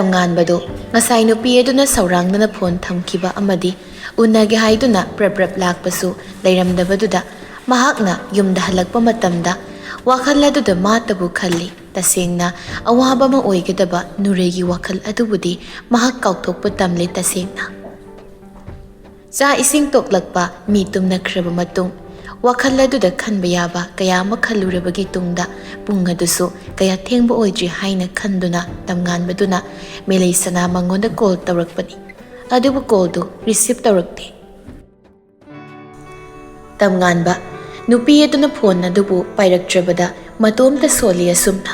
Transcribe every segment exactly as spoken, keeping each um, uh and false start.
ꯇꯝꯉꯥꯟꯕꯗꯨ ꯉꯁꯥꯏ ꯅꯨꯄꯤ ꯑꯗꯨꯅ ꯁꯧꯔꯥꯡꯗꯅ ꯐꯣꯟ ꯊꯝꯈꯤꯕ ꯑꯃꯗꯤ ꯎꯅꯒꯦ ꯍꯥꯏꯗꯨꯅ ꯄ꯭ꯔꯞ ꯄ꯭ꯔꯞ ꯂꯥꯛꯄꯁꯨ ꯂꯩꯔꯝꯗꯕꯗꯨꯗ ꯃꯍꯥꯛꯅ ꯌꯨꯝꯗ ꯍꯜꯂꯛꯄ ꯃꯇꯝꯗ ꯋꯥꯈꯜ ꯑꯗꯨꯗ ꯃꯥꯇꯕꯨ ꯈꯜꯂꯤ꯫ ꯇꯁꯦꯡꯅ ꯑꯋꯥꯕ ꯑꯃ ꯑꯣꯏꯒꯗꯕ ꯅꯨꯔꯩꯒꯤ ꯋꯥꯈꯜ ꯑꯗꯨꯕꯨꯗꯤ ꯃꯍꯥꯛ ꯀꯥꯎꯊꯣꯛꯄ ꯇꯝꯂꯦ꯫ ꯇꯁꯦꯡꯅ ꯆꯥꯛ ꯏꯁꯤꯡ ꯇꯣꯛꯂꯛꯄ, ꯃꯤ ꯇꯨꯝꯅꯈ꯭ꯔꯕ ꯃꯇꯨꯡ, ꯋꯥꯈꯜ ꯑꯗꯨꯗ ꯈꯟꯕ ꯌꯥꯕ ꯀꯌꯥ ꯑꯃ ꯈꯜꯂꯨꯔꯕꯒꯤ ꯇꯨꯡꯗ ꯄꯨꯡ ꯑꯗꯨꯁꯨ ꯀꯌꯥ ꯊꯦꯡꯕ ꯑꯣꯏꯗ꯭ꯔꯤ ꯍꯥꯏꯅ ꯈꯟꯗꯨꯅ ꯇꯝꯉꯥꯟꯕꯗꯨꯅ ꯃꯦꯂꯩꯁꯅꯥ ꯃꯉꯣꯟꯗ ꯀꯣꯜ ꯇꯧꯔꯛꯄꯅꯤ꯫ ꯑꯗꯨꯕꯨ ꯀꯣꯜꯗꯨ ꯔꯤꯁꯤꯞ ꯇꯧꯔꯛꯇꯦ꯫ ꯇꯝꯉꯥꯟꯕ ꯅꯨꯄꯤ ꯑꯗꯨꯅ ꯐꯣꯟ ꯑꯗꯨꯕꯨ ꯄꯥꯏꯔꯛꯇ꯭ꯔꯕꯗ ꯃꯇꯣꯝꯇ ꯁꯣꯜꯂꯤ ꯑꯁꯨꯝꯅ꯫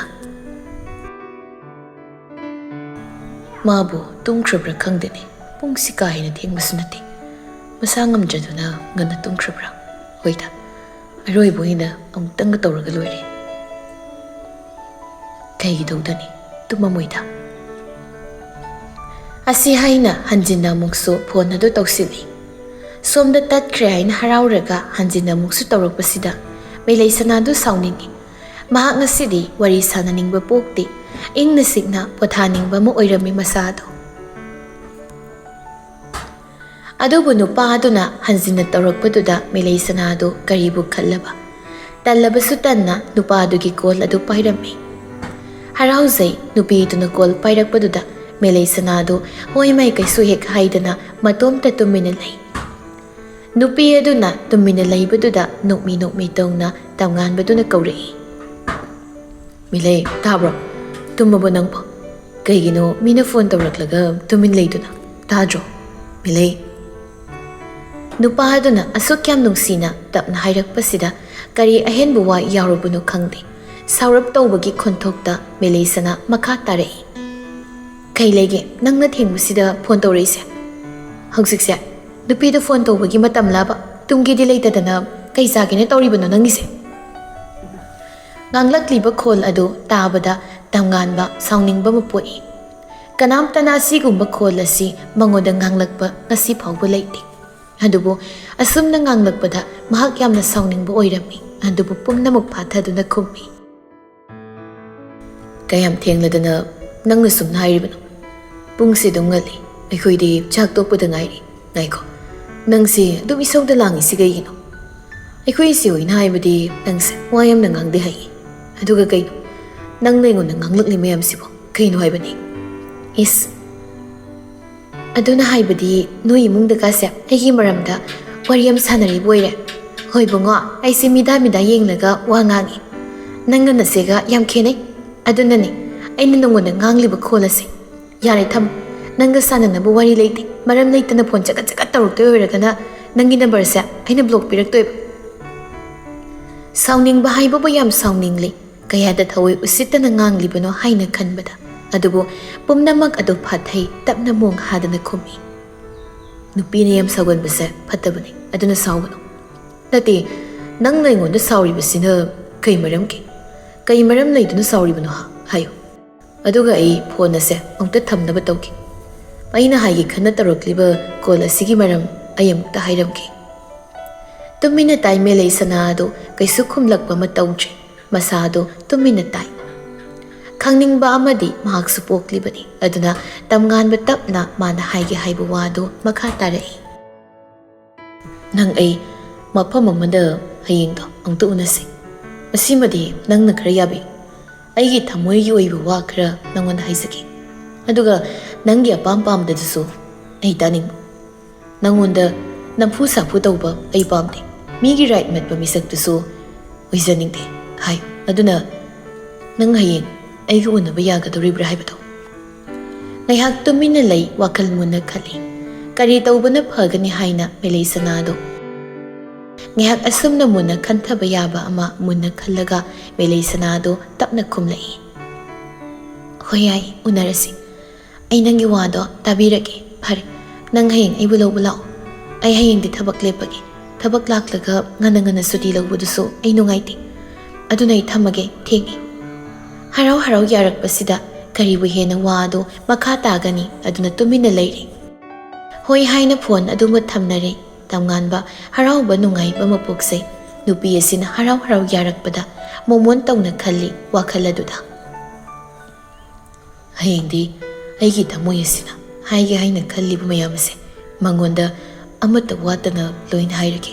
ꯃꯥꯕꯨ ꯇꯨꯝꯈ꯭ꯔꯕ꯭ꯔꯥ ꯈꯪꯗꯦꯅꯦ꯫ ꯄꯨꯡꯁꯤ ꯀꯥ ꯍꯦꯟꯅ ꯊꯦꯡꯕꯁꯨ ꯅꯠꯇꯦ꯫ ꯃꯁꯥ ꯉꯝꯗ꯭ꯔꯗꯨꯅ ꯉꯟꯅ ꯇꯨꯝꯈ꯭ꯔꯕ꯭ꯔꯥ? ꯍꯣꯏꯗ, ꯑꯔꯣꯏꯕ ꯑꯣꯏꯅ ꯑꯃꯨꯛꯇꯪꯒ ꯇꯧꯔꯒ ꯂꯣꯏꯔꯦ꯫ ꯀꯩꯒꯤ ꯇꯧꯗꯅꯤ? ꯇꯨꯝꯃꯝꯃꯣꯏꯗ꯫ ꯑꯁꯤ ꯍꯥꯏꯅ ꯍꯟꯖꯤꯟꯅ ꯑꯃꯨꯛꯁꯨ ꯐꯣꯟ ꯑꯗꯨ ꯇꯧꯁꯤꯜꯂꯤ꯫ ꯁꯣꯝꯗ ꯇꯠꯈ꯭ꯔꯦ ꯍꯥꯏꯅ ꯍꯔꯥꯎꯔꯒ ꯍꯟꯖꯤꯟꯅ ꯑꯃꯨꯛꯁꯨ ꯇꯧꯔꯛꯄꯁꯤꯗ ꯃꯦꯂꯩꯁꯅꯥꯗꯨ ꯁꯥꯎꯅꯤꯡꯏ꯫ ꯃꯍꯥꯛ ꯉꯁꯤꯗꯤ ꯋꯥꯔꯤ ꯁꯥꯟꯅꯅꯤꯡꯕ ꯄꯣꯛꯇꯦ꯫ ꯏꯪꯅ ꯆꯤꯛꯅ ꯄꯣꯊꯥꯅꯤꯡꯕ ꯑꯃ ꯑꯣꯏꯔꯝꯃꯤ ꯃꯁꯥꯗꯣ꯫ ꯑꯗꯨꯕꯨ ꯅꯨꯄꯥ ꯑꯗꯨꯅ ꯍꯟꯖꯤꯟꯅ ꯇꯧꯔꯛꯄꯗꯨꯗ ꯃꯦꯂꯩꯁꯅꯥꯗꯨ ꯀꯔꯤꯕꯨ ꯈꯜꯂꯕ? ꯇꯜꯂꯕꯁꯨ ꯇꯟꯅ ꯅꯨꯄꯥꯗꯨꯒꯤ ꯀꯣꯜ ꯑꯗꯨ ꯄꯥꯏꯔꯝꯃꯤ꯫ ꯍꯔꯥꯎꯖꯩ ꯅꯨꯄꯤꯗꯨꯅ ꯀꯣꯜ ꯄꯥꯏꯔꯛꯄꯗꯨꯗ ꯃꯦꯂꯩꯁꯅꯥꯗꯨ ꯍꯣꯏ ꯃꯥꯏ ꯀꯩꯁꯨ ꯍꯦꯛ ꯍꯥꯏꯗꯅ ꯃꯇꯣꯝꯇ ꯇꯨꯃꯤꯟꯅ ꯂꯩ꯫ ꯅꯨꯄꯤ ꯑꯗꯨꯅ ꯇꯨꯃꯤꯟꯅ ꯂꯩꯕꯗꯨꯗ ꯅꯣꯛꯃꯤ ꯅꯣꯛꯃꯤ ꯇꯧꯅ ꯇꯝꯉꯥꯟꯕꯗꯨꯅ ꯀꯧꯔꯛꯏ꯫ "ꯃꯤꯂꯩ, ꯇꯥꯕ꯭ꯔꯣ? ꯇꯨꯝꯃꯕꯣ ꯅꯪꯕꯣ? ꯀꯩꯒꯤꯅꯣ ꯃꯤꯅ ꯐꯣꯟ ꯇꯧꯔꯛꯂꯒ ꯇꯨꯃꯤꯟ ꯂꯩꯗꯨꯅ? ꯇꯥꯗ꯭ꯔꯣ? ꯃꯤꯂꯩ!" ꯅꯨꯄꯥ ꯑꯗꯨꯅ ꯑꯁꯨꯛ ꯌꯥꯝ ꯅꯨꯡꯁꯤꯅ ꯇꯞꯅ ꯍꯥꯏꯔꯛꯄꯁꯤꯗ ꯀꯔꯤ ꯑꯍꯦꯟꯕ ꯋꯥ ꯌꯥꯎꯔꯕꯅꯣ ꯈꯪꯗꯦ꯫ ꯁꯥꯎꯔꯞ ꯇꯧꯕꯒꯤ ꯈꯣꯟꯊꯣꯛꯇ ꯃꯦꯂꯩꯁꯅꯥ ꯃꯈꯥ ꯇꯥꯔꯛꯏ꯫ "ꯀꯩ ꯂꯩꯒꯦ ꯅꯪꯅ ꯊꯦꯡꯕꯁꯤꯗ ꯐꯣꯟ ꯇꯧꯔꯛꯏꯁꯦ? ꯍꯧꯖꯤꯛꯁꯦ ꯅꯨꯄꯤꯗ ꯐꯣꯟ ꯇꯧꯕꯒꯤ ꯃꯇꯝꯂꯕ? ꯇꯨꯝꯒꯦꯗꯤ ꯂꯩꯇꯗꯅ ꯀꯩ ꯆꯥꯒꯦꯅ ꯇꯧꯔꯤꯕꯅꯣ ꯅꯪꯒꯤꯁꯦ?" ꯉꯥꯡꯂꯛꯂꯤꯕ ꯈꯣꯜ ꯑꯗꯨ ꯇꯥꯕꯗ ꯇꯝꯉꯥꯟꯕ ꯁꯥꯎꯅꯤꯡꯕ ꯑꯃ ꯄꯣꯛꯏ꯫ ꯀꯅꯥꯝꯇꯅ ꯑꯁꯤꯒꯨꯝꯕ ꯈꯣꯜ ꯑꯁꯤ ꯃꯉꯣꯟꯗ ꯉꯥꯡꯂꯛꯄ ꯉꯁꯤ ꯐꯥꯎꯕ ꯂꯩꯇꯦ꯫ ꯑꯗꯨꯕꯨ ꯑꯁꯨꯝꯅ ꯉꯥꯡꯂꯛꯄꯗ ꯃꯍꯥꯛ ꯌꯥꯝꯅ ꯁꯥꯎꯅꯤꯡꯕ ꯑꯣꯏꯔꯝꯃꯤ꯫ ꯑꯗꯨꯕꯨ ꯄꯨꯝꯅꯃꯛ ꯐꯥꯊꯗꯨꯅ ꯈꯨꯝꯃꯤ꯫ "ꯀꯌꯥꯝ ꯊꯦꯡꯂꯗꯅ ꯅꯪꯅ ꯁꯨꯝꯅ ꯍꯥꯏꯔꯤꯕꯅꯣ? "ꯄꯨꯡꯁꯦ ꯑꯗꯨꯝ ꯉꯜꯂꯤ, ꯑꯩꯈꯣꯏꯗꯤ ꯆꯥꯛ ꯇꯣꯛꯄꯗ ꯉꯥꯏꯔꯤ꯫ ꯉꯥꯏꯈꯣ, ꯅꯪꯁꯦ ꯑꯗꯨꯝ ꯏꯁꯧꯗ ꯂꯥꯡꯉꯤꯁꯤ ꯀꯩꯒꯤꯅꯣ? ꯑꯩꯈꯣꯏ ꯏꯆꯦ ꯍꯣꯏꯅ ꯍꯥꯏꯕꯗꯤ ꯅꯪꯁꯦ ꯋꯥ ꯌꯥꯝꯅ ꯉꯥꯡꯗꯦ ꯍꯥꯏꯌꯦ, ꯑꯗꯨꯒ ꯀꯩꯅꯣ ꯅꯪꯅ ꯑꯩꯉꯣꯟꯗ ꯉꯥꯡꯂꯛꯂꯤ ꯃꯌꯥꯝꯁꯤꯕꯣ? ꯀꯩꯅꯣ ꯍꯥꯏꯕꯅꯤ?" "ꯏꯁ, ꯑꯗꯨꯅ ꯍꯥꯏꯕꯗꯤ ꯅꯣꯏ ꯏꯃꯨꯡꯗꯒꯁꯦ ꯑꯩꯒꯤ ꯃꯔꯝꯗ ꯋꯥꯔꯤ ꯌꯥꯝ ꯁꯥꯟꯅꯔꯤꯕ ꯑꯣꯏꯔꯦ꯫ ꯍꯣꯏ ꯕꯨꯡꯉꯣ, ꯑꯩꯁꯦ ꯃꯤꯗꯥ ꯃꯤꯗꯥ ꯌꯦꯡꯂꯒ ꯋꯥ ꯉꯥꯡꯉꯤ꯫ ꯅꯪꯒ ꯅꯆꯦꯒ ꯌꯥꯝ ꯈꯦꯠꯅꯩ꯫ ꯑꯗꯨꯅꯅꯦ ꯑꯩꯅ ꯅꯉꯣꯟꯗ ꯉꯥꯡꯂꯤꯕ ꯈꯣꯜ ꯑꯁꯦ꯫ ꯌꯥꯔꯦ ꯊꯝꯃꯣ, ꯅꯪꯒ ꯁꯥꯟꯅꯅꯕ ꯋꯥꯔꯤ ꯂꯩꯇꯦ꯫ ꯃꯔꯝ ꯂꯩꯇꯅ ꯐꯣꯟ ꯆꯀꯠ ꯆꯀꯠ ꯇꯧꯔꯛꯇꯣꯏ ꯑꯣꯏꯔꯒꯅ ꯅꯪꯒꯤ ꯅꯝꯕꯔꯁꯦ ꯑꯩꯅ ꯕ꯭ꯂꯣꯛ ꯄꯤꯔꯛꯇꯣꯏꯕ꯫" ꯁꯥꯎꯅꯤꯡꯕ ꯍꯥꯏꯕꯕꯨ ꯌꯥꯝ ꯁꯥꯎꯅꯤꯡꯂꯤ꯫ ꯀꯌꯥꯗ ꯊꯋꯥꯏ ꯎꯁꯤꯠꯇꯅ ꯉꯥꯡꯂꯤꯕꯅꯣ ꯍꯥꯏꯅ ꯈꯟꯕꯗ꯫ ꯑꯗꯨꯕꯨ ꯄꯨꯝꯅꯃꯛ ꯑꯗꯨ ꯐꯥꯊꯩ ꯇꯞꯅ ꯃꯣꯡ ꯍꯥꯗꯅ ꯈꯨꯝꯃꯤ꯫ "ꯅꯨꯄꯤꯅ ꯌꯥꯝ ꯁꯥꯎꯒꯟꯕꯁꯦ ꯐꯠꯇꯕꯅꯤ, ꯑꯗꯨꯅ ꯁꯥꯎꯒꯅꯨ꯫" "ꯅꯠꯇꯦ, ꯅꯪꯅ ꯑꯩꯉꯣꯟꯗ ꯁꯥꯎꯔꯤꯕꯁꯤꯅ ꯀꯩ ꯃꯔꯝꯒꯤ? ꯀꯩ ꯃꯔꯝ ꯂꯩꯗꯨꯅ ꯁꯥꯎꯔꯤꯕꯅꯣ ꯍꯥ? ꯍꯥꯏꯌꯨ꯫" ꯑꯗꯨꯒ ꯑꯩ ꯐꯣꯟ ꯑꯁꯦ ꯑꯃꯨꯛꯇ ꯊꯝꯅꯕ ꯇꯧꯈꯤ꯫ ꯑꯩꯅ ꯍꯥꯏꯒꯦ ꯈꯟꯅ ꯇꯧꯔꯛꯂꯤꯕ ꯀꯣꯜ ꯑꯁꯤꯒꯤ ꯃꯔꯝ ꯑꯩ ꯑꯃꯨꯛꯇ ꯍꯥꯏꯔꯝꯒꯦ꯫ ꯇꯨꯃꯤꯟꯅ ꯇꯥꯏ ꯃꯦꯂꯩ ꯁꯅꯥ ꯑꯗꯨ ꯀꯩꯁꯨ ꯈꯨꯝꯂꯛꯄ ꯑꯃ ꯇꯧꯗ꯭ꯔꯦ꯫ ꯃꯁꯥ ꯑꯗꯨ ꯇꯨꯃꯤꯟꯅ ꯇꯥꯏ꯫ ꯈꯪꯅꯤꯡꯕ ꯑꯃꯗꯤ ꯃꯍꯥꯛꯁꯨ ꯄꯣꯛꯂꯤꯕꯅꯤ꯫ ꯑꯗꯨꯅ ꯇꯝꯉꯥꯟꯕ ꯇꯞꯅ ꯃꯥꯅ ꯍꯥꯏꯒꯦ ꯍꯥꯏꯕ ꯋꯥꯗꯨ ꯃꯈꯥ ꯇꯥꯔꯛꯏ꯫ "ꯅꯪ ꯑꯩ ꯃꯐꯝ ꯑꯃꯗ ꯍꯌꯦꯡꯗꯣ ꯑꯃꯨꯛꯇ ꯎꯅꯁꯤ꯫ ꯃꯁꯤꯃꯗꯤ ꯅꯪꯅ ꯈꯔ ꯌꯥꯕꯤꯌꯨ꯫ ꯑꯩꯒꯤ ꯊꯃꯣꯏꯒꯤ ꯑꯣꯏꯕ ꯋꯥ ꯈꯔ ꯅꯪꯉꯣꯟꯗ ꯍꯥꯏꯖꯒꯦ꯫ ꯑꯗꯨꯒ ꯅꯪꯒꯤ ꯑꯄꯥꯝ ꯄꯥꯝꯗꯗꯨꯁꯨ ꯑꯩ ꯇꯥꯅꯤꯡꯕ꯫ ꯅꯪꯉꯣꯟꯗ ꯅꯝꯐꯨ ꯁꯥꯐꯨ ꯇꯧꯕ ꯑꯩ ꯄꯥꯝꯗꯦ꯫ ꯃꯤꯒꯤ ꯔꯥꯏꯠ ꯃꯠꯄ ꯃꯤꯁꯛꯇꯨꯁꯨ ꯑꯣꯏꯖꯅꯤꯡꯗꯦ ꯍꯥꯏ꯫ ꯑꯗꯨꯅ ꯅꯪ ꯍꯌꯦꯡ ꯑꯩꯒ ꯎꯅꯕ ꯌꯥꯒꯗꯧꯔꯤꯕ꯭ꯔꯥ ꯍꯥꯏꯕꯗꯣ꯫" ꯉꯥꯏꯍꯥꯛ ꯇꯨꯃꯤꯟꯅ ꯂꯩ, ꯋꯥꯈꯜ ꯃꯨꯟꯅ ꯈꯜꯂꯤ꯫ ꯀꯔꯤ ꯇꯧꯕꯅ ꯐꯒꯅꯤ ꯍꯥꯏꯅ ꯃꯦꯂꯩ ꯁꯅꯥꯗꯣ꯫ ꯉꯥꯏꯍꯥꯛ ꯑꯁꯨꯝꯅ ꯃꯨꯟꯅ ꯈꯟꯊꯕ ꯌꯥꯕ ꯑꯃ ꯃꯨꯟꯅ ꯈꯜꯂꯒ ꯃꯦꯂꯩ ꯁꯅꯥꯗꯣ ꯇꯞꯅ ꯈꯨꯝꯂꯛꯏ꯫ "ꯍꯣꯏ ꯌꯥꯏ, ꯎꯅꯔꯁꯤ꯫ ꯑꯩ ꯅꯪꯒꯤ ꯋꯥꯗꯣ ꯇꯥꯕꯤꯔꯒꯦ꯫ ꯐꯔꯦ, ꯅꯪ ꯍꯌꯦꯡ ꯑꯩꯕꯨ ꯂꯧꯕ ꯂꯥꯛꯑꯣ꯫ ꯑꯩ ꯍꯌꯦꯡꯗꯤ ꯊꯕꯛ ꯂꯦꯞꯄꯒꯦ꯫ ꯊꯕꯛ ꯂꯥꯛꯂꯒ ꯉꯟꯅ ꯉꯟꯅ ꯁꯨꯇꯤ ꯂꯧꯕꯗꯨꯁꯨ ꯑꯩ ꯅꯨꯡꯉꯥꯏꯇꯦ꯫ ꯑꯗꯨꯅ ꯑꯩ ꯊꯝꯃꯒꯦ, ꯊꯦꯡꯉꯦ꯫" ꯍꯔꯥꯎ ꯍꯔꯥꯎ ꯌꯥꯔꯛꯄꯁꯤꯗ ꯀꯔꯤꯕꯨ ꯍꯦꯟꯅ ꯋꯥ ꯑꯗꯨ ꯃꯈꯥ ꯇꯥꯒꯅꯤ? ꯑꯗꯨꯅ ꯇꯨꯃꯤꯟꯅ ꯂꯩꯔꯦ꯫ ꯍꯣꯏ ꯍꯥꯏꯅ ꯐꯣꯟ ꯑꯗꯨꯃ ꯊꯝꯅꯔꯦ꯫ ꯇꯝꯉꯥꯟꯕ ꯍꯔꯥꯎꯕ ꯅꯨꯡꯉꯥꯏꯕ ꯃꯄꯣꯛꯁꯦ ꯅꯨꯄꯤ ꯑꯁꯤꯅ ꯍꯔꯥꯎ ꯍꯔꯥꯎ ꯌꯥꯔꯛꯄꯗ ꯃꯣꯃꯣꯟ ꯇꯧꯅ ꯈꯜꯂꯤ ꯋꯥꯈꯜ ꯑꯗꯨꯗ꯫ "ꯍꯌꯦꯡꯗꯤ ꯑꯩꯒꯤ ꯊꯃꯣꯏ ꯑꯁꯤꯅ ꯍꯥꯏꯒꯦ ꯍꯥꯏꯅ ꯈꯜꯂꯤꯕ ꯃꯌꯥꯝ ꯑꯁꯦ ꯃꯉꯣꯟꯗ ꯑꯃꯠꯇ ꯋꯥꯠꯇꯅ ꯂꯣꯏꯅ ꯍꯥꯏꯔꯒꯦ꯫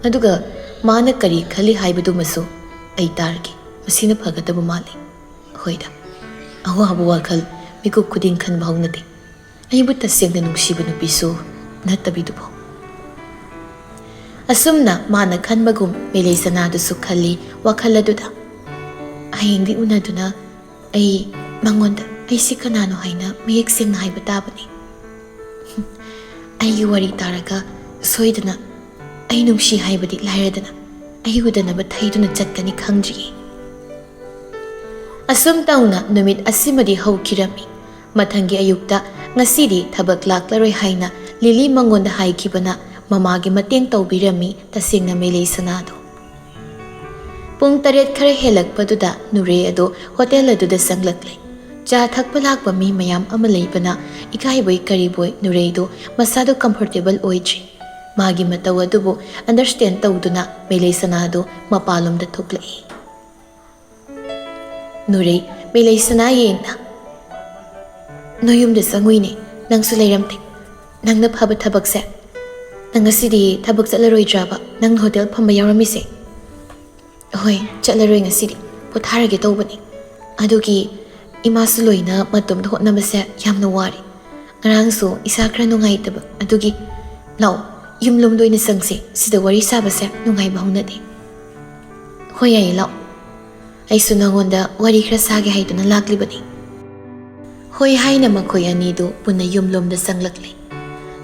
ꯑꯗꯨꯒ ꯃꯥꯅ ꯀꯔꯤ ꯈꯜꯂꯤ ꯍꯥꯏꯕꯗꯨꯃꯁꯨ ꯑꯩ ꯇꯥꯔꯒꯦ꯫ ꯃꯁꯤꯅ ꯐꯒꯗꯕ ꯃꯥꯜꯂꯤ꯫ ꯍꯣꯏꯗ, ꯑꯋꯥꯕ ꯋꯥꯈꯜ ꯃꯤꯀꯨꯞ ꯈꯨꯗꯤꯡ ꯈꯟꯕ ꯍꯧꯅꯗꯦ꯫ ꯑꯩꯕꯨ ꯇꯁꯦꯡꯅ ꯅꯨꯡꯁꯤꯕ ꯅꯨꯄꯤꯁꯨ ꯅꯠꯇꯕꯤꯗꯨꯕꯨ꯫ ꯑꯁꯨꯝꯅ ꯃꯥꯅ ꯈꯟꯕꯒꯨꯝ ꯃꯦꯂꯩ ꯁꯅꯥꯗꯨꯁꯨ ꯈꯜꯂꯤ ꯋꯥꯈꯜ ꯑꯗꯨꯗ꯫ ꯍꯌꯦꯡꯗꯤ ꯎꯅꯗꯨꯅ ꯑꯩ ꯃꯉꯣꯟꯗ ꯑꯩꯁꯤ ꯀꯅꯥꯅꯣ ꯍꯥꯏꯅ ꯃꯌꯦꯛ ꯁꯦꯡꯅ ꯍꯥꯏꯕ ꯇꯥꯕꯅꯤ꯫ ꯑꯩꯒꯤ ꯋꯥꯔꯤ ꯇꯥꯔꯒ ꯁꯣꯏꯗꯅ ꯑꯩ ꯅꯨꯡꯁꯤ ꯍꯥꯏꯕꯗꯤ ꯂꯥꯏꯔꯗꯅ ꯑꯩ ꯎꯗꯅꯕ ꯊꯩꯗꯨꯅ ꯆꯠꯀꯅꯤ ꯈꯪꯗ꯭ꯔꯤꯌꯦ꯫ ꯑꯁꯨꯝ ꯇꯧꯅ ꯅꯨꯃꯤꯠ ꯑꯁꯤꯃꯗꯤ ꯍꯧꯈꯤꯔꯝꯃꯤ꯫ ꯃꯊꯪꯒꯤ ꯑꯌꯨꯛꯇ ꯉꯁꯤꯗꯤ ꯊꯕꯛ ꯂꯥꯛꯂꯔꯣꯏ ꯍꯥꯏꯅ ꯂꯤꯂꯤ ꯃꯉꯣꯟꯗ ꯍꯥꯏꯈꯤꯕꯅ ꯃꯃꯥꯒꯤ ꯃꯇꯦꯡ ꯇꯧꯕꯤꯔꯝꯃꯤ ꯇꯁꯦꯡꯅ ꯃꯦꯂꯩ ꯁꯅꯥꯗꯣ꯫ ꯄꯨꯡ ꯇꯔꯦꯠ ꯈꯔ ꯍꯦꯜꯂꯛꯄꯗꯨꯗ ꯅꯨꯔꯦ ꯑꯗꯣ ꯍꯣꯇꯦꯜ ꯑꯗꯨꯗ ꯆꯪꯂꯛꯂꯦ꯫ ꯆꯥ ꯊꯛꯄ ꯂꯥꯛꯄ ꯃꯤ ꯃꯌꯥꯝ ꯑꯃ ꯂꯩꯕꯅ ꯏꯀꯥꯏꯕꯣꯏ ꯀꯔꯤꯕꯣꯏ ꯅꯨꯔꯩꯗꯣ ꯃꯁꯥꯗꯣ ꯀꯝꯐꯣꯔꯇꯦꯕꯜ ꯑꯣꯏꯗ꯭ꯔꯤ꯫ ꯃꯥꯒꯤ ꯃꯇꯧ ꯑꯗꯨꯕꯨ ꯑꯟꯗꯔꯁꯇꯦꯟ ꯇꯧꯗꯨꯅ ꯃꯦꯂꯩ ꯁꯅꯥꯗꯣ ꯃꯄꯥꯟꯂꯣꯝꯗ ꯊꯣꯛꯂꯛꯏ꯫ ꯅꯨꯔꯩ ꯃꯦꯂꯩ ꯁꯅꯥ ꯌꯦꯡꯅ, "ꯅꯣꯏ ꯌꯨꯝꯗ ꯆꯪꯉꯨꯏꯅꯦ, ꯅꯪꯁꯨ ꯂꯩꯔꯝꯗꯦ꯫ ꯅꯪꯅ ꯐꯕ ꯊꯕꯛꯁꯦ, ꯅꯪ ꯉꯁꯤꯗꯤ ꯊꯕꯛ ꯆꯠꯂꯔꯣꯏꯗ꯭ꯔꯕ? ꯅꯪꯅ ꯍꯣꯇꯦꯜ ꯐꯝꯕ ꯌꯥꯎꯔꯝꯃꯤꯁꯦ?" "ꯍꯣꯏ, ꯆꯠꯂꯔꯣꯏ ꯉꯁꯤꯗꯤ, ꯄꯣꯊꯥꯔꯒꯦ ꯇꯧꯕꯅꯤ꯫ ꯑꯗꯨꯒꯤ ꯏꯃꯥꯁꯨ ꯂꯣꯏꯅ ꯃꯇꯣꯝꯗ ꯍꯣꯠꯅꯕꯁꯦ ꯌꯥꯝꯅ ꯋꯥꯔꯦ꯫ ꯉꯔꯥꯡꯁꯨ ꯏꯁꯥ ꯈꯔ ꯅꯨꯡꯉꯥꯏꯇꯕ ꯑꯗꯨꯒꯤ꯫ ꯂꯥꯛꯑꯣ, ꯌꯨꯝꯂꯣꯝꯗ ꯑꯣꯏꯅ ꯆꯪꯁꯦ, ꯁꯤꯗ ꯋꯥꯔꯤ ꯁꯥꯕꯁꯦ ꯅꯨꯡꯉꯥꯏꯕ ꯍꯧꯅꯗꯦ꯫" "ꯍꯣꯏ, ꯌꯥꯏꯌꯦ, ꯂꯥꯛꯑꯣ꯫ ꯑꯩꯁꯨ ꯅꯉꯣꯟꯗ ꯋꯥꯔꯤ ꯈꯔ ꯁꯥꯒꯦ ꯍꯥꯏꯗꯨꯅ ꯂꯥꯛꯂꯤꯕꯅꯤ꯫" ꯍꯣꯏ ꯍꯥꯏꯅ ꯃꯈꯣꯏ ꯑꯅꯤꯗꯨ ꯄꯨꯟꯅ ꯌꯨꯝꯂꯣꯝꯗ ꯆꯪꯂꯛꯂꯦ꯫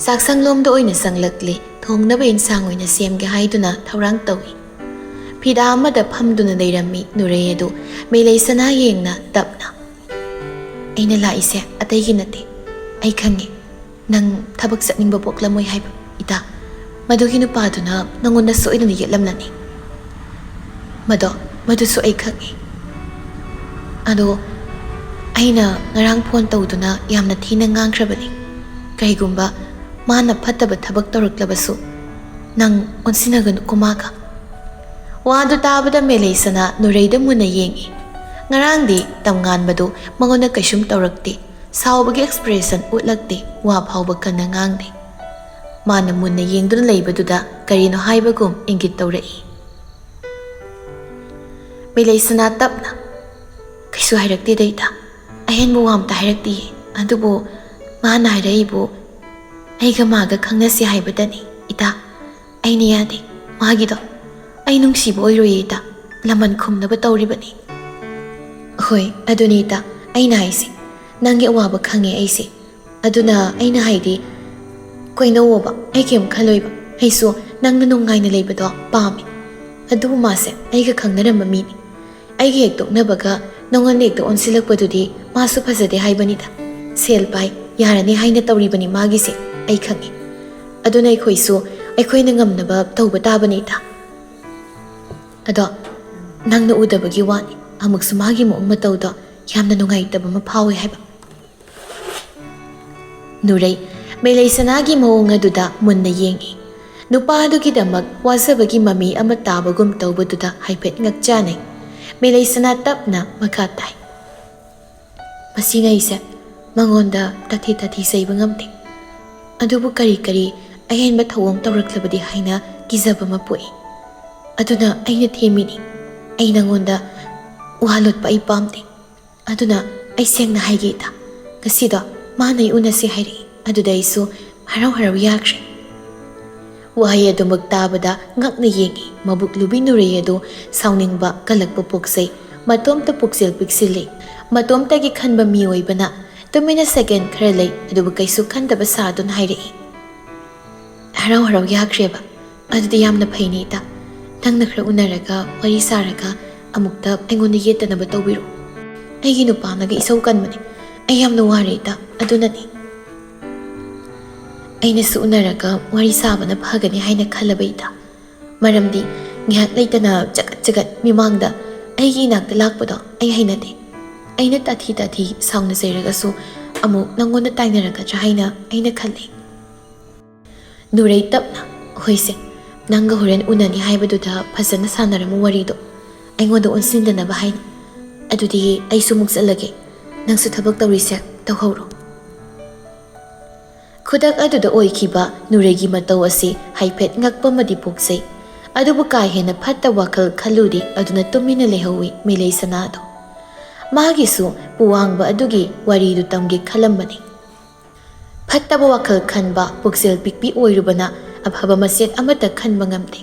ꯆꯥꯛꯁꯪꯂꯣꯝꯗ ꯑꯣꯏꯅ ꯆꯪꯂꯛꯂꯦ, ꯊꯣꯡꯅꯕ ꯏꯟꯁꯥꯡ ꯑꯣꯏꯅ ꯁꯦꯝꯒꯦ ꯍꯥꯏꯗꯨꯅ ꯊꯧꯔꯥꯡ ꯇꯧꯏ꯫ ꯐꯤꯗꯥ ꯑꯃꯗ ꯐꯝꯗꯨꯅ ꯂꯩꯔꯝꯃꯤ ꯅꯨꯔꯩ ꯑꯗꯨ ꯃꯦꯂꯩ ꯁꯅꯥ ꯌꯦꯡꯅ ꯇꯞꯅ, "ꯑꯩꯅ ꯂꯥꯛꯏꯁꯦ ꯑꯇꯩꯒꯤ ꯅꯠꯇꯦ꯫ ꯑꯩ ꯈꯪꯉꯦ, ꯅꯪ ꯊꯕꯛ ꯆꯠꯅꯤꯡꯕ ꯄꯣꯛꯂꯝꯃꯣꯏ ꯍꯥꯏꯕ, ꯏꯇꯥ꯫ ꯃꯗꯨꯒꯤ ꯅꯨꯄꯥꯗꯨꯅ ꯅꯪꯉꯣꯟꯗ ꯁꯣꯏꯗꯅ ꯌꯦꯠꯂꯝꯂꯅꯤ꯫ ꯃꯗꯣ, ꯃꯗꯨꯁꯨ ꯑꯩ ꯈꯪꯉꯦ꯫ ꯑꯗꯣ ꯑꯩꯅ ꯉꯔꯥꯡ ꯐꯣꯟ ꯇꯧꯗꯨꯅ ꯌꯥꯝꯅ ꯊꯤꯅ ꯉꯥꯡꯈ꯭ꯔꯕꯅꯤ꯫ ꯀꯔꯤꯒꯨꯝꯕ ꯃꯥꯅ ꯐꯠꯇꯕ ꯊꯕꯛ ꯇꯧꯔꯛꯂꯕꯁꯨ, ꯅꯪ ꯑꯣꯟꯁꯤꯟꯅꯒꯅꯨꯀꯣ ꯃꯥꯒ꯫" ꯋꯥꯗꯨ ꯇꯥꯕꯗ ꯃꯦꯂꯩꯁꯅꯥ ꯅꯨꯔꯩꯗ ꯃꯨꯟꯅ ꯌꯦꯡꯏ꯫ ꯉꯔꯥꯡꯗꯤ ꯇꯝꯉꯥꯟꯕꯗꯨ ꯃꯉꯣꯟꯗ ꯀꯩꯁꯨꯝ ꯇꯧꯔꯛꯇꯦ꯫ ꯁꯥꯎꯕꯒꯤ ꯑꯦꯛꯁꯄ꯭ꯔꯦꯁꯟ ꯎꯠꯂꯛꯇꯦ, ꯋꯥ ꯐꯥꯎꯕ ꯀꯟꯅ ꯉꯥꯡꯗꯦ꯫ ꯃꯥꯅ ꯃꯨꯟꯅ ꯌꯦꯡꯗꯨꯅ ꯂꯩꯕꯗꯨꯗ ꯀꯔꯤꯅꯣ ꯍꯥꯏꯕꯒꯨꯝ ꯏꯪꯒꯤꯠ ꯇꯧꯔꯛꯏ꯫ ꯃꯤꯂꯩꯁꯅꯥ ꯇꯞꯅ, "ꯀꯩꯁꯨ ꯍꯥꯏꯔꯛꯇꯦꯗ ꯏꯇꯥ, ꯑꯍꯦꯟꯕ ꯋꯥ ꯑꯝꯇ ꯍꯥꯏꯔꯛꯇꯤꯌꯦ꯫ ꯑꯗꯨꯕꯨ ꯃꯥꯅ ꯍꯥꯏꯔꯛꯏꯕꯨ ꯑꯩꯒ ꯃꯥꯒ ꯈꯪꯅꯁꯤ ꯍꯥꯏꯕꯗꯅꯤ ꯏꯇꯥ꯫ ꯑꯩꯅ ꯌꯥꯗꯦ ꯃꯥꯒꯤꯗꯣ꯫ ꯑꯩ ꯅꯨꯡꯁꯤꯕ ꯑꯣꯏꯔꯣꯏꯌꯦ ꯏꯇꯥ, ꯂꯃꯟ ꯈꯨꯝꯅꯕ ꯇꯧꯔꯤꯕꯅꯤ꯫" "ꯍꯣꯏ, ꯑꯗꯨꯅꯤ ꯏꯇꯥ ꯑꯩꯅ ꯍꯥꯏꯁꯦ, ꯅꯪꯒꯤ ꯑꯋꯥꯕ ꯈꯪꯉꯦ ꯑꯩꯁꯦ꯫ ꯑꯗꯨꯅ ꯑꯩꯅ ꯍꯥꯏꯗꯤ, ꯀꯣꯏꯅꯧꯋꯣꯕ, ꯑꯩ ꯀꯩꯝ ꯈꯜꯂꯣꯏꯕ꯫ ꯑꯩꯁꯨ ꯅꯪꯅ ꯅꯨꯡꯉꯥꯏꯅ ꯂꯩꯕꯗꯣ ꯄꯥꯝꯃꯦ꯫ ꯑꯗꯨꯕꯨ ꯃꯥꯁꯦ ꯑꯩꯒ ꯈꯪꯅꯔꯝꯕ ꯃꯤꯅꯤ꯫ ꯑꯩꯒ ꯍꯦꯛ ꯇꯣꯛꯅꯕꯒ ꯅꯉꯣꯟꯗ ꯍꯦꯛꯇ ꯑꯣꯟꯁꯤꯜꯂꯛꯄꯗꯨꯗꯤ ꯃꯥꯁꯨ ꯐꯖꯗꯦ ꯍꯥꯏꯕꯅꯤꯗ꯫ ꯁꯦꯜ ꯄꯥꯏ, ꯌꯥꯔꯅꯤ ꯍꯥꯏꯅ ꯇꯧꯔꯤꯕꯅꯤ ꯃꯥꯒꯤꯁꯦ, ꯑꯩ ꯈꯪꯉꯤ꯫ ꯑꯗꯨꯅ ꯑꯩꯈꯣꯏꯁꯨ ꯑꯩꯈꯣꯏꯅ ꯉꯝꯅꯕ ꯇꯧꯕ ꯇꯥꯕꯅꯤꯗ꯫ ꯑꯗꯣ ꯅꯪꯅ ꯎꯗꯕꯒꯤ ꯋꯥꯅꯤ, ꯑꯃꯨꯛꯁꯨ ꯃꯥꯒꯤ ꯃꯑꯣꯡ ꯃꯇꯧꯗꯣ ꯌꯥꯝꯅ ꯅꯨꯡꯉꯥꯏꯇꯕ ꯑꯃ ꯐꯥꯎꯋꯦ ꯍꯥꯏꯕ꯫" ꯅꯨꯔꯩ ꯃꯦꯂꯩꯁꯅꯥꯒꯤ ꯃꯑꯣꯡ ꯑꯗꯨꯗ ꯃꯨꯟꯅ ꯌꯦꯡꯏ꯫ ꯅꯨꯄꯥ ꯑꯗꯨꯒꯤꯗꯃꯛ ꯋꯥꯖꯕꯒꯤ ꯃꯃꯤ ꯑꯃ ꯇꯥꯕꯒꯨꯝ ꯇꯧꯕꯗꯨꯗ ꯍꯥꯏꯐꯦꯠ ꯉꯛꯆꯥꯅꯩ꯫ ꯃꯦꯂꯩꯁꯅꯥ ꯇꯞꯅ ꯃꯈꯥ ꯇꯥꯏ, "ꯃꯁꯤꯉꯩꯁꯦ ꯃꯉꯣꯟꯗ ꯇꯥꯊꯤ ꯇꯥꯊꯤ ꯆꯩꯕ ꯉꯝꯗꯦ꯫ ꯑꯗꯨꯕꯨ ꯀꯔꯤ ꯀꯔꯤ ꯑꯍꯦꯟꯕ ꯊꯧꯑꯣꯡ ꯇꯧꯔꯛꯂꯕꯗꯤ ꯍꯥꯏꯅ ꯀꯤꯖꯕ ꯑꯃ ꯄꯣꯛꯏ꯫ ꯑꯗꯨꯅ ꯑꯩꯅ ꯊꯦꯝꯃꯤꯅꯤ꯫ ꯑꯩ ꯅꯉꯣꯟꯗ ꯋꯥ ꯂꯣꯠꯄ ꯑꯩ ꯄꯥꯝꯗꯦ꯫ ꯑꯗꯨꯅ ꯑꯩ ꯁꯦꯡꯅ ꯍꯥꯏꯒꯦ ꯏꯇꯥ, ꯉꯁꯤꯗꯣ ꯃꯥꯅ ꯑꯩ ꯎꯅꯁꯦ ꯍꯥꯏꯔꯛꯏ꯫ ꯑꯗꯨꯗ ꯑꯩꯁꯨ ꯍꯔꯥꯎ ꯍꯔꯥꯎ ꯌꯥꯈ꯭ꯔꯦ꯫" ꯋꯥꯍꯩ ꯑꯗꯨꯃꯛ ꯇꯥꯕꯗ ꯉꯛꯅ ꯌꯦꯡꯏ꯫ ꯃꯕꯨꯛ ꯂꯨꯕꯤ ꯅꯨꯔꯩ ꯑꯗꯨ ꯁꯥꯎꯅꯤꯡꯕ, ꯀꯜꯂꯛꯄ ꯄꯣꯛꯆꯩ꯫ ꯃꯇꯣꯝꯇ ꯄꯨꯛꯆꯦꯜ ꯄꯤꯛꯁꯤꯜꯂꯤ꯫ ꯃꯇꯣꯝꯇꯒꯤ ꯈꯟꯕ ꯃꯤꯑꯣꯏꯕꯅ ꯇꯨꯃꯤꯟꯅ ꯁꯦꯀꯦꯟ ꯈꯔ ꯂꯩ, ꯑꯗꯨꯕꯨ ꯀꯩꯁꯨ ꯈꯟꯗꯕ ꯁꯥꯗꯨꯅ ꯍꯥꯏꯔꯛꯏ, "ꯍꯔꯥꯎ ꯍꯔꯥꯎ ꯌꯥꯈ꯭ꯔꯦꯕ꯫ ꯑꯗꯨꯗꯤ ꯌꯥꯝꯅ ꯐꯩꯅꯦ ꯏꯇꯥ꯫ ꯅꯪꯅ ꯈꯔ ꯎꯅꯔꯒ ꯋꯥꯔꯤ ꯁꯥꯔꯒ ꯑꯃꯨꯛꯇ ꯑꯩꯉꯣꯟꯗ ꯌꯦꯠꯇꯅꯕ ꯇꯧꯕꯤꯔꯣ꯫ ꯑꯩꯒꯤ ꯅꯨꯄꯥꯅꯒ ꯏꯁꯧ ꯀꯟꯕꯅꯦ꯫ ꯑꯩ ꯌꯥꯝꯅ ꯋꯥꯔꯦ ꯏꯇꯥ, ꯑꯗꯨꯅꯅꯤ꯫ ꯑꯩꯅꯁꯨ ꯎꯅꯔꯒ ꯋꯥꯔꯤ ꯁꯥꯕꯅ ꯐꯒꯅꯤ ꯍꯥꯏꯅ ꯈꯜꯂꯕ ꯏꯇꯥ꯫ ꯃꯔꯝꯗꯤ ꯉꯥꯏꯍꯥꯛ ꯂꯩꯇꯅ ꯆꯒꯠ ꯆꯒꯠ ꯃꯤꯃꯥꯡꯗ ꯑꯩꯒꯤ ꯏꯅꯥꯛꯇ ꯂꯥꯛꯄꯗꯣ ꯑꯩ ꯍꯩꯅꯗꯦ꯫ ꯑꯩꯅ ꯇꯥꯊꯤ ꯇꯥꯊꯤ ꯁꯥꯎꯅ ꯆꯩꯔꯒꯁꯨ ꯑꯃꯨꯛ ꯅꯪꯉꯣꯟꯗ ꯇꯥꯏꯅꯔꯛꯀꯗ꯭ꯔꯥ ꯍꯥꯏꯅ ꯑꯩꯅ ꯈꯜꯂꯤ꯫" ꯅꯨꯔꯩ ꯇꯞꯅ, "ꯍꯣꯏꯁꯦ, ꯅꯪꯒ ꯍꯣꯔꯦꯟ ꯎꯅꯅꯤ ꯍꯥꯏꯕꯗꯨꯗ ꯐꯖꯅ ꯁꯥꯟꯅꯔꯝꯃꯨ ꯋꯥꯔꯤꯗꯣ, ꯑꯩꯉꯣꯟꯗ ꯑꯣꯟꯁꯤꯟꯗꯅꯕ ꯍꯥꯏꯅ꯫ ꯑꯗꯨꯗꯤ ꯑꯩꯁꯨ ꯑꯃꯨꯛ ꯆꯠꯂꯒꯦ꯫ ꯅꯪꯁꯨ ꯊꯕꯛ ꯇꯧꯔꯤꯁꯦ ꯇꯧꯍꯧꯔꯣ꯫ ꯈꯨꯗꯛ ꯑꯗꯨꯗ ꯑꯣꯏꯈꯤꯕ ꯅꯨꯔꯩꯒꯤ ꯃꯇꯧ ꯑꯁꯤ ꯍꯥꯏꯐꯦꯠ ꯉꯛꯄ ꯑꯃꯗꯤ ꯄꯣꯛꯆꯩ꯫ ꯑꯗꯨꯕꯨ ꯀꯥ ꯍꯦꯟꯅ ꯐꯠꯇꯕ ꯋꯥꯈꯜ ꯈꯜꯂꯨꯗꯦ, ꯑꯗꯨꯅ ꯇꯨꯃꯤꯟꯅ ꯂꯩꯍꯧꯏ ꯃꯤꯂꯩ ꯁꯅꯥꯗꯣ꯫ ꯃꯥꯒꯤꯁꯨ ꯄꯨꯋꯥꯡꯕ ꯑꯗꯨꯒꯤ ꯋꯥꯔꯤꯗꯨ ꯇꯝꯒꯦ ꯈꯜꯂꯝꯕꯅꯤ꯫ ꯐꯠꯇꯕ ꯋꯥꯈꯜ ꯈꯟꯕ ꯄꯨꯛꯆꯦꯜ ꯄꯤꯛꯄꯤ ꯑꯣꯏꯔꯨꯕꯅ ꯑꯐꯕ ꯃꯆꯦꯠ ꯑꯃꯠꯇ ꯈꯟꯕ ꯉꯝꯗꯦ꯫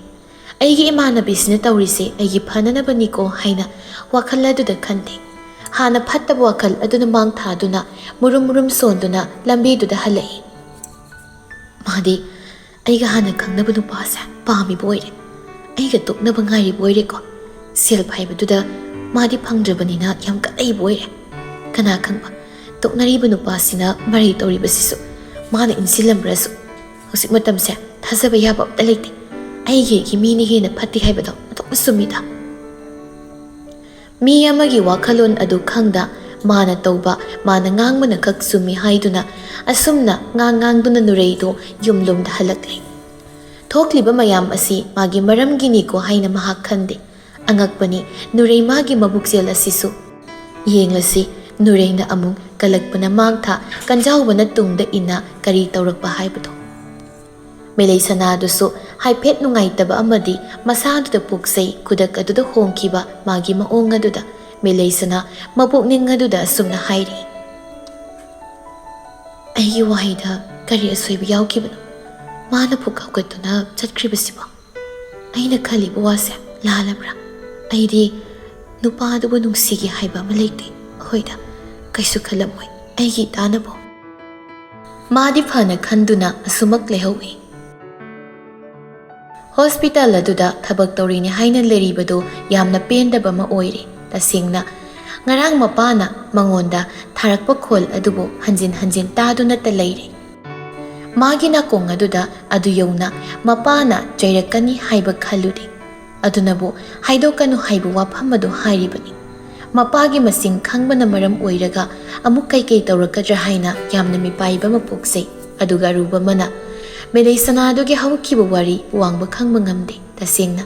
"ꯑꯩꯒꯤ ꯏꯃꯥꯟꯅꯕꯤꯁꯤꯅ ꯇꯧꯔꯤꯁꯦ ꯑꯩꯒꯤ ꯐꯅꯅꯕꯅꯤꯀꯣ" ꯍꯥꯏꯅ ꯋꯥꯈꯜ ꯑꯗꯨꯗ ꯈꯟꯗꯦ꯫ ꯍꯥꯟꯅ ꯐꯠꯇꯕ ꯋꯥꯈꯜ ꯑꯗꯨꯅ ꯃꯥꯡ ꯊꯥꯗꯨꯅ ꯃꯨꯔꯨꯝ ꯃꯨꯔꯨꯝ ꯁꯣꯟꯗꯨꯅ ꯂꯝꯕꯤꯗꯨꯗ ꯍꯜꯂꯛꯏ꯫ ꯃꯥꯗꯤ ꯑꯩꯒ ꯍꯥꯟꯅ ꯈꯪꯅꯕ ꯅꯨꯄꯥꯁꯦ ꯄꯥꯝꯃꯤꯕ ꯑꯣꯏꯔꯦ꯫ ꯑꯩꯒ ꯇꯣꯛꯅꯕ ꯉꯥꯏꯔꯤꯕ ꯑꯣꯏꯔꯦꯀꯣ꯫ ꯁꯦꯜ ꯄꯥꯏꯕꯗꯨꯗ ꯃꯥꯗꯤ ꯐꯪꯗ꯭ꯔꯕꯅꯤꯅ ꯌꯥꯝ ꯀꯠꯂꯛꯏꯕ ꯑꯣꯏꯔꯦ꯫ ꯀꯅꯥ ꯈꯪꯕ, ꯇꯣꯛꯅꯔꯤꯕ ꯅꯨꯄꯥꯁꯤꯅ ꯃꯔꯩ ꯇꯧꯔꯤꯕꯁꯤꯁꯨ ꯃꯥꯅ ꯏꯟꯁꯤꯜꯂꯝꯕ꯭ꯔꯁꯨ꯫ ꯍꯧꯖꯤꯛ ꯃꯇꯝꯁꯦ ꯊꯥꯖꯕ ꯌꯥꯕ ꯑꯝꯇ ꯂꯩꯇꯦ꯫ ꯑꯩꯒꯤ ꯑꯩꯒꯤ ꯃꯤꯅ ꯍꯦꯟꯅ ꯐꯠꯇꯦ ꯍꯥꯏꯕꯗꯣ ꯑꯗꯨꯝ ꯆꯨꯝꯃꯤꯗ꯫ ꯃꯤ ꯑꯃꯒꯤ ꯋꯥꯈꯜꯂꯣꯟ ꯑꯗꯨ ꯈꯪꯗ, ꯃꯥꯅ ꯇꯧꯕ, ꯃꯥꯅ ꯉꯥꯡꯕꯅ ꯈꯛ ꯆꯨꯝꯃꯤ ꯍꯥꯏꯗꯨꯅ ꯑꯁꯨꯝꯅ ꯉꯥꯡ ꯉꯥꯡꯗꯨꯅ ꯅꯨꯔꯩꯗꯨ ꯌꯨꯝꯂꯣꯝꯗ ꯍꯜꯂꯛꯂꯦ꯫ ꯊꯣꯛꯂꯤꯕ ꯃꯌꯥꯝ ꯑꯁꯤ ꯃꯥꯒꯤ ꯃꯔꯝꯒꯤꯅꯤꯀꯣ ꯍꯥꯏꯅ ꯃꯍꯥꯛ ꯈꯟꯗꯦ꯫ ꯑꯉꯛꯄꯅꯤ, ꯅꯨꯔꯩ ꯃꯥꯒꯤ ꯃꯕꯨꯛꯆꯦꯜ ꯑꯁꯤꯁꯨ꯫ ꯌꯦꯡꯂꯁꯤ, ꯅꯨꯔꯩꯅ ꯑꯃꯨꯛ ꯀꯜꯂꯛꯄꯅ ꯃꯥꯡ ꯊꯥ, ꯀꯟꯖꯥꯎꯕꯅ ꯇꯨꯡꯗ ꯏꯟꯅ ꯀꯔꯤ ꯇꯧꯔꯛꯄ ꯍꯥꯏꯕꯗꯣ꯫ ꯃꯤꯂꯩ ꯁꯅꯥꯗꯨꯁꯨ ꯍꯥꯏꯐꯦꯠ ꯅꯨꯡꯉꯥꯏꯇꯕ ꯑꯃꯗꯤ ꯃꯁꯥꯗꯨꯗ ꯄꯣꯛꯆꯩ꯫ ꯈꯨꯗꯛ ꯑꯗꯨꯗ ꯍꯣꯡꯈꯤꯕ ꯃꯥꯒꯤ ꯃꯑꯣꯡ ꯑꯗꯨꯗ ꯃꯤꯂꯩ ꯁꯅꯥ ꯃꯄꯨꯛꯅꯤꯡ ꯑꯗꯨꯗ ꯑꯁꯨꯝꯅ ꯍꯥꯏꯔꯤ, "ꯑꯩꯒꯤ ꯋꯥꯍꯩꯗ ꯀꯔꯤ ꯑꯁꯣꯏꯕ ꯌꯥꯎꯈꯤꯕꯅꯣ? ꯃꯥꯅ ꯄꯨꯛ ꯍꯧꯒꯠꯇꯨꯅ ꯆꯠꯈ꯭ꯔꯤꯕꯁꯤꯕꯣ? ꯑꯩꯅ ꯈꯜꯂꯤꯕ ꯋꯥꯁꯦ ꯂꯥꯜꯂꯕ꯭ꯔꯥ? ꯑꯩꯗꯤ ꯅꯨꯄꯥꯗꯨꯕꯨ ꯅꯨꯡꯁꯤꯒꯦ ꯍꯥꯏꯕ ꯑꯃ ꯂꯩꯇꯦ꯫ ꯍꯣꯏꯗ, ꯀꯩꯁꯨ ꯈꯜꯂꯝꯃꯣꯏ ꯑꯩꯒꯤ ꯏꯇꯥꯅꯕꯨ"꯫ ꯃꯥꯗꯤ ꯐꯅ ꯈꯟꯗꯨꯅ ꯑꯁꯨꯃꯛ ꯂꯩꯍꯧꯏ꯫ ꯍꯣꯁꯄꯤꯇꯥꯜ ꯑꯗꯨꯗ ꯊꯕꯛ ꯇꯧꯔꯤꯅꯤ ꯍꯥꯏꯅ ꯂꯩꯔꯤꯕꯗꯨ ꯌꯥꯝꯅ ꯄꯦꯟꯗꯕ ꯑꯃ ꯑꯣꯏꯔꯦ꯫ ꯇꯁꯦꯡꯅ, ꯉꯔꯥꯡ ꯃꯄꯥꯅ ꯃꯉꯣꯟꯗ ꯊꯥꯔꯛꯄ ꯈꯣꯜ ꯑꯗꯨꯕꯨ ꯍꯟꯖꯤꯟ ꯍꯟꯖꯤꯟ ꯇꯥꯗꯨꯅꯇ ꯂꯩꯔꯦ꯫ ꯃꯥꯒꯤ ꯅꯥꯀꯣꯡ ꯑꯗꯨꯗ ꯑꯗꯨ ꯌꯧꯅ ꯃꯄꯥꯅ ꯆꯩꯔꯛꯀꯅꯤ ꯍꯥꯏꯕ ꯈꯜꯂꯨꯗꯦ꯫ ꯑꯗꯨꯅꯕꯨ ꯍꯥꯏꯗꯣꯛꯀꯅꯨ ꯍꯥꯏꯕ ꯋꯥꯐꯝ ꯑꯗꯨ ꯍꯥꯏꯔꯤꯕꯅꯤ꯫ ꯃꯄꯥꯒꯤ ꯃꯁꯤꯡ ꯈꯪꯕꯅ ꯃꯔꯝ ꯑꯣꯏꯔꯒ ꯑꯃꯨꯛ ꯀꯩꯀꯩ ꯇꯧꯔꯛꯀꯗ꯭ꯔꯥ ꯍꯥꯏꯅ ꯌꯥꯝꯅ ꯃꯤꯄꯥꯏꯕ ꯑꯃ ꯄꯣꯛꯆꯩ꯫ ꯑꯗꯨꯒ ꯑꯔꯨꯕ ꯑꯃꯅ, ꯃꯤꯂꯩ ꯁꯅꯥꯗꯨꯒꯤ ꯍꯧꯈꯤꯕ ꯋꯥꯔꯤ ꯋꯥꯡꯕ ꯈꯪꯕ ꯉꯝꯗꯦ꯫ ꯇꯁꯦꯡꯅ,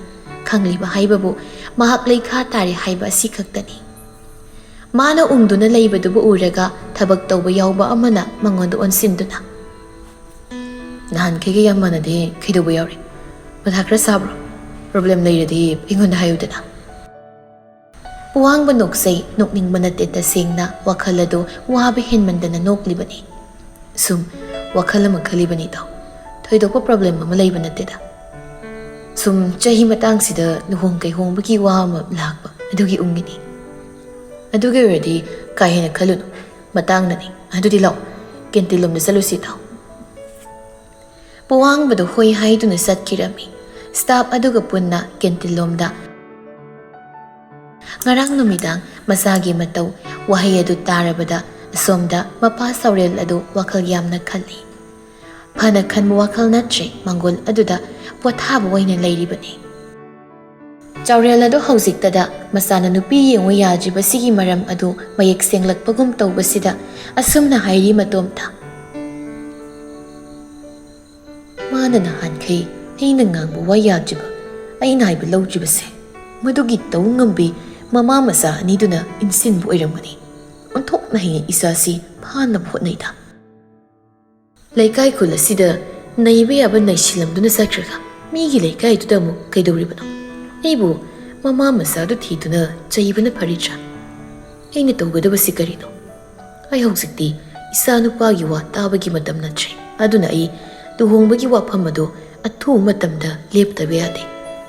ꯈꯪꯂꯤꯕ ꯍꯥꯏꯕꯕꯨ ꯃꯍꯥꯛ ꯂꯩꯈꯥ ꯇꯥꯔꯦ ꯍꯥꯏꯕ ꯑꯁꯤ ꯈꯛꯇꯅꯤ꯫ ꯃꯥꯅ ꯎꯪꯗꯨꯅ ꯂꯩꯕꯗꯨꯕꯨ ꯎꯔꯒ ꯊꯕꯛ ꯇꯧꯕ ꯌꯥꯎꯕ ꯑꯃꯅ ꯃꯉꯣꯟꯗ ꯑꯣꯟꯁꯤꯟꯗꯨꯅ, "ꯅꯍꯥꯟꯈꯩꯒ ꯌꯥꯝ ꯃꯥꯟꯅꯗꯦ, ꯀꯩꯗꯧꯕ ꯌꯥꯎꯔꯦ? ꯃꯊꯥ ꯈꯔ ꯁꯥꯕ꯭ꯔꯣ? ꯄ꯭ꯔꯣꯕ꯭ꯂꯦꯝ ꯂꯩꯔꯗꯤ ꯑꯩꯉꯣꯟꯗ ꯍꯥꯏꯌꯨꯗꯅ?" ꯄꯨꯋꯥꯡꯕ ꯅꯣꯛꯆꯩ, ꯅꯣꯛꯅꯤꯡꯕ ꯅꯠꯇꯦ, ꯇꯁꯦꯡꯅ ꯋꯥꯈꯜ ꯑꯗꯨ ꯋꯥꯕ ꯍꯦꯟꯃꯟꯗꯅ ꯅꯣꯛꯂꯤꯕꯅꯤ꯫ ꯁꯨꯝ ꯋꯥꯈꯜ ꯑꯃ ꯈꯜꯂꯤꯕꯅꯤꯗꯣ, ꯊꯣꯏꯗꯣꯛꯄ ꯄ꯭ꯔꯣꯕ꯭ꯂꯦꯝ ꯑꯃ ꯂꯩꯕ ꯅꯠꯇꯦꯗ꯫ ꯁꯨꯝ ꯆꯍꯤ ꯃꯇꯥꯡꯁꯤꯗ ꯂꯨꯍꯣꯡ ꯀꯩꯍꯣꯡꯕꯒꯤ ꯋꯥ ꯑꯃ ꯂꯥꯛꯄ ꯑꯗꯨꯒꯤ ꯎꯪꯉꯤꯅꯤ꯫ ꯑꯗꯨꯒꯤ ꯑꯣꯏꯔꯗꯤ ꯀꯥ ꯍꯦꯟꯅ ꯈꯜꯂꯨꯅꯨ, ꯃꯇꯥꯡꯅꯅꯤ꯫ ꯑꯗꯨꯗꯤ ꯂꯥꯛꯑꯣ, ꯀꯦꯟꯇꯤꯟ ꯂꯣꯝꯗ ꯆꯠꯂꯨꯁꯤ ꯇꯥꯎ꯫ ꯄꯨꯋꯥꯡꯕꯗꯨ ꯍꯣꯏ ꯍꯥꯏꯗꯨꯅ ꯆꯠꯈꯤꯔꯝꯃꯤ꯫ ꯁ꯭ꯇꯥꯐ ꯑꯗꯨꯒ ꯄꯨꯟꯅ ꯀꯦꯟꯇꯤꯟ ꯂꯣꯝꯗ꯫ ꯉꯔꯥꯡ ꯅꯨꯃꯤꯗꯥꯡ ꯃꯆꯥꯒꯤ ꯃꯇꯧ ꯋꯥꯍꯩ ꯑꯗꯨ ꯇꯥꯔꯕꯗ ꯑꯁꯣꯝꯗ ꯃꯄꯥ ꯆꯥꯎꯔꯦꯜ ꯑꯗꯨ ꯋꯥꯈꯜ ꯌꯥꯝꯅ ꯈꯜꯂꯤ꯫ ꯐꯅ ꯈꯟꯕ ꯋꯥꯈꯜ ꯅꯠꯇ꯭ꯔꯦ, ꯃꯪꯒꯣꯜ ꯑꯗꯨꯗ ꯄꯣꯊꯥꯕ ꯑꯣꯏꯅ ꯂꯩꯔꯤꯕꯅꯤ꯫ ꯆꯥꯎꯔꯦꯜ ꯑꯗꯨ ꯍꯧꯖꯤꯛꯇꯗ ꯃꯆꯥꯅ ꯅꯨꯄꯤ ꯌꯦꯡꯉꯨ ꯌꯥꯗ꯭ꯔꯤꯕꯁꯤꯒꯤ ꯃꯔꯝ ꯑꯗꯨ ꯃꯌꯦꯛ ꯁꯦꯡꯂꯛꯄꯒꯨꯝ ꯇꯧꯕꯁꯤꯗ ꯑꯁꯨꯝꯅ ꯍꯥꯏꯔꯤ ꯃꯇꯣꯝꯇ꯫ ꯃꯥꯅ ꯅꯍꯥꯟꯈꯩ ꯑꯩꯅ ꯉꯥꯡꯕ ꯋꯥ ꯌꯥꯗ꯭ꯔꯤꯕ, ꯑꯩꯅ ꯍꯥꯏꯕ ꯂꯧꯗ꯭ꯔꯤꯕꯁꯦ, ꯃꯗꯨꯒꯤ ꯇꯧ ꯉꯝꯕꯤ ꯃꯃꯥ ꯃꯆꯥ ꯑꯅꯤꯗꯨꯅ ꯏꯟꯁꯤꯟꯕ ꯑꯣꯏꯔꯝꯒꯅꯤ꯫ ꯑꯣꯟꯊꯣꯛꯅ ꯍꯩꯅ ꯏꯆꯥꯁꯤ ꯐꯥꯅꯕ ꯍꯣꯠꯅꯩꯗ꯫ ꯂꯩꯀꯥꯏ ꯈꯨꯜ ꯑꯁꯤꯗ ꯅꯩꯕ ꯌꯥꯕ ꯅꯩꯁꯤꯜꯂꯝꯗꯨꯅ ꯆꯠꯈ꯭ꯔꯒ ꯃꯤꯒꯤ ꯂꯩꯀꯥꯏꯗꯨꯗ ꯑꯃꯨꯛ ꯀꯩꯗꯧꯔꯤꯕꯅꯣ? ꯑꯩꯕꯨ ꯃꯃꯥ ꯃꯆꯥꯗꯨ ꯊꯤꯗꯨꯅ ꯆꯩꯕꯅ ꯐꯔꯤꯗ꯭ꯔꯥ? ꯑꯩꯅ ꯇꯧꯒꯗꯕꯁꯤ ꯀꯔꯤꯅꯣ? ꯑꯩ ꯍꯧꯖꯤꯛꯇꯤ ꯏꯆꯥ ꯅꯨꯄꯥꯒꯤ ꯋꯥ ꯇꯥꯕꯒꯤ ꯃꯇꯝ ꯅꯠꯇ꯭ꯔꯦ꯫ ꯑꯗꯨꯅ ꯑꯩ ꯂꯨꯍꯣꯡꯕꯒꯤ ꯋꯥꯐꯝ ꯑꯗꯨ ꯑꯊꯨꯕ ꯃꯇꯝꯗ ꯂꯦꯞꯇꯕ ꯌꯥꯗꯦ꯫